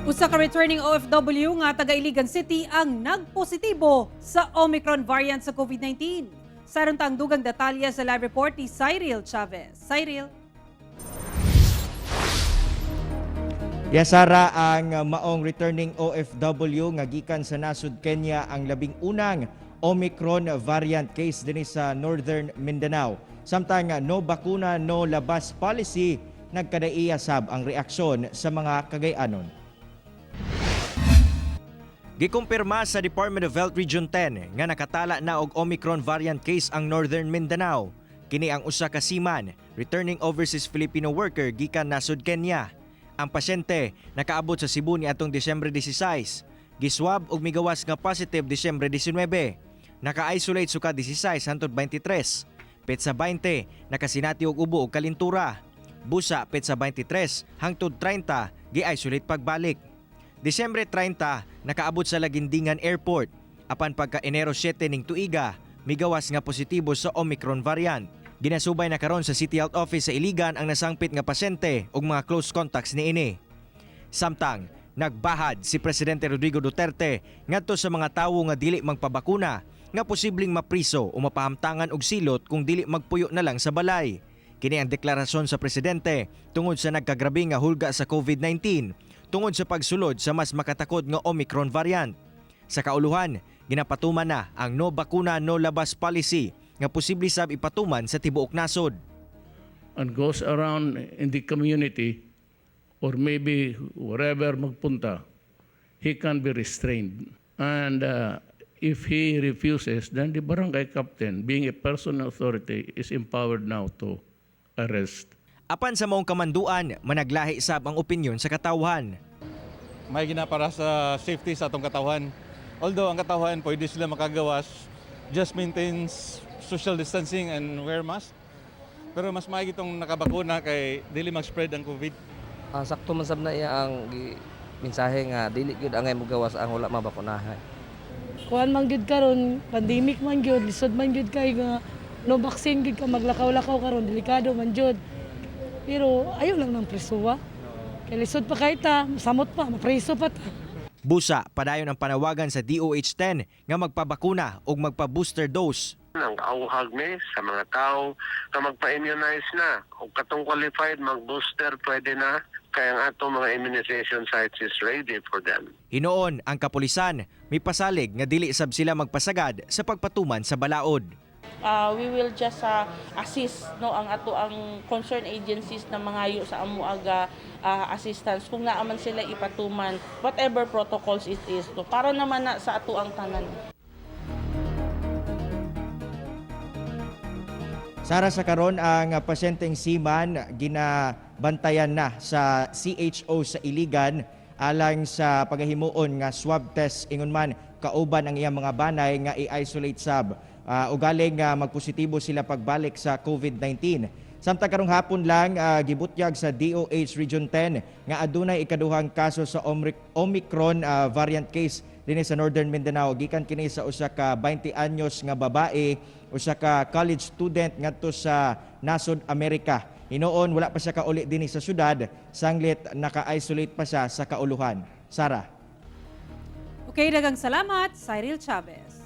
Usa ka returning OFW nga taga Iligan City ang nagpositibo sa Omicron variant sa COVID-19. Saron ta ang dugang detalye sa live report ni Cyril Chavez. Cyril. Yes, Sara, ang maong returning OFW nga gikan sa nasod Kenya ang 11 unang Omicron variant case dinhi sa Northern Mindanao. Samtang no bakuna, no labas policy, nagkadaiya sab ang reaksyon sa mga Kagay-anon. Gikumpirma sa Department of Health Region 10 nga nakatala na og Omicron variant case ang Northern Mindanao. Kini ang usa ka seaman, returning overseas Filipino worker gikan nasod Kenya. Ang pasyente nakaabot sa Cebu niadtong Disyembre 16. Giswab og migawas nga positive Disyembre 19. Naka-isolate suka 16 hangtod 23. Petsa 20, nakasinati og ubo og kalintura. Busa petsa 23 hangtod 30, gi-isolate pagbalik. Disyembre 30, nakaabot sa Laguindingan Airport. Apan pagka Enero 7 ning tuiga, migawas nga positibo sa Omicron variant. Ginasubay na karon sa City Health Office sa Iligan ang nasangpit nga pasyente ug mga close contacts niini. Samtang nagbahad si Presidente Rodrigo Duterte ngadto sa mga tawo nga dili magpabakuna nga posibleng mapriso o mapahamtangan og silot kung dili magpuyo na lang sa balay. Kini ang deklarasyon sa presidente tungod sa nagkagrabe nga hulga sa COVID-19 tungod sa pagsulod sa mas makatakod nga Omicron variant. Sa kauluhan, ginapatuman na ang no bakuna, no labas policy nga posible sab ipatuman sa tibuok nasod. And goes around in the community or maybe wherever magpunta, he can be restrained. And if he refuses, then the barangay captain, being a person of authority, is empowered now to arrest. Apan sa maong kamanduan, managlahi sab ang opinyon sa katawhan. May gina para sa safety sa atong katawhan. Although ang katawhan pwede sila makagawas, just maintain social distancing and wear mask. Pero mas maigi itong nakabakuna kay dili mag-spread ang COVID. Ah, sakto man sab na iya ang mensahe nga dili gyud angay mogawas ang wala mabakunahan. Kuan man gyud karon, pandemic man gyud, lisod man gyud kay nga no vaccine gyud ka maglakaw-lakaw karon, delikado man gyud. Pero ayo lang ng presuwa. Kay lisod pa kay ta, samot pa, mapreso pa ta. Busa, padayon ang panawagan sa DOH 10 nga magpabakuna ug magpa-booster dose. Ang auhag mi sa mga tao nga magpa-immunize na. Kung katong qualified mag-booster, pwede na. Kaya ang atong mga immunization sites is ready for them. Hinuon ang kapulisan, may pasalig nga dili sab sila magpasagad sa pagpatuman sa balaod. We will just assist, no, ang ato ang concerned agencies na mangayo sa amo aga assistance kung naa man sila ipatuman whatever protocols it is, no, para naman na sa ato ang tanan. Sara, sa karon ang pasyenteng seaman ginabantayan na sa CHO sa Iligan alang sa pagahimuon nga swab test, ingon man kauban ang iyang mga banay nga i-isolate sab ugaling nga magpositibo sila pagbalik sa COVID-19. Samtang karong hapon lang gibutyag sa DOH Region 10 nga adunay ikaduhang kaso sa Omicron variant case dinhi sa Northern Mindanao. Gikan kini sa usa ka 20 anyos nga babae, usa ka college student ngadto sa nasod Amerika. Hinuon wala pa siya kauli dinhi sa syudad, sanglit naka-isolate pa siya sa kauluhan. Sara. Okay, daghang salamat, Cyril Chavez.